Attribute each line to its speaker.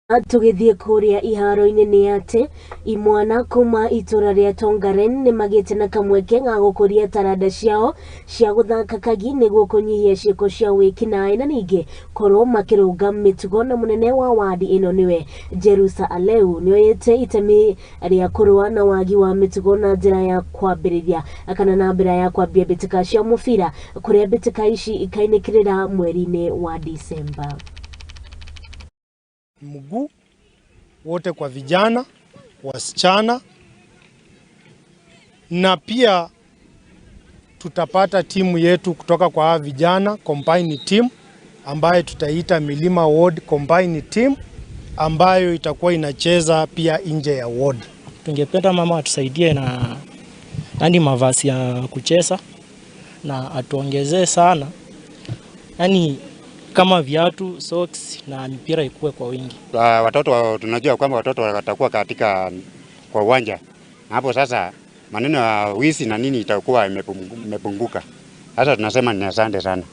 Speaker 1: Tũgĩthiĩ kũrĩa iharo-inĩ nĩ atĩ imwana kuma itũra rĩa Tongaren nĩ magĩte na kamweke ga gũkũria taranda ciao cia gũthaka kagi nĩguo kũnyihia ciĩko cia wĩkinaĩ na ningĩ korwo makĩrũnga mĩtugo na mũnene wa wadi ĩno nĩwe Jerusa Aleu nĩoyĩte itemi rĩa kũrũa na wagi wa mĩtugo na njĩra ya kwambĩrĩria kana na mbĩra ya kwambia mbĩtĩka cia mũbira kũrĩa mbĩtĩka ici ikainĩkĩrĩra mweri-inĩ wa Disemba.
Speaker 2: Mguu wote kwa vijana, wasichana na pia tutapata timu yetu kutoka kwa hawa vijana combine team ambayo tutaita Milima Ward Combine Team ambayo itakuwa inacheza pia nje ya ward.
Speaker 3: Tungependa mama atusaidie na yani mavazi ya kucheza na atuongezee sana yani kama viatu, socks na mipira ikue kwa wingi.
Speaker 4: Watoto tunajua kwamba watoto watakuwa katika kwa uwanja, na hapo sasa maneno ya wizi na nini itakuwa imepunguka. Sasa tunasema ni asante sana.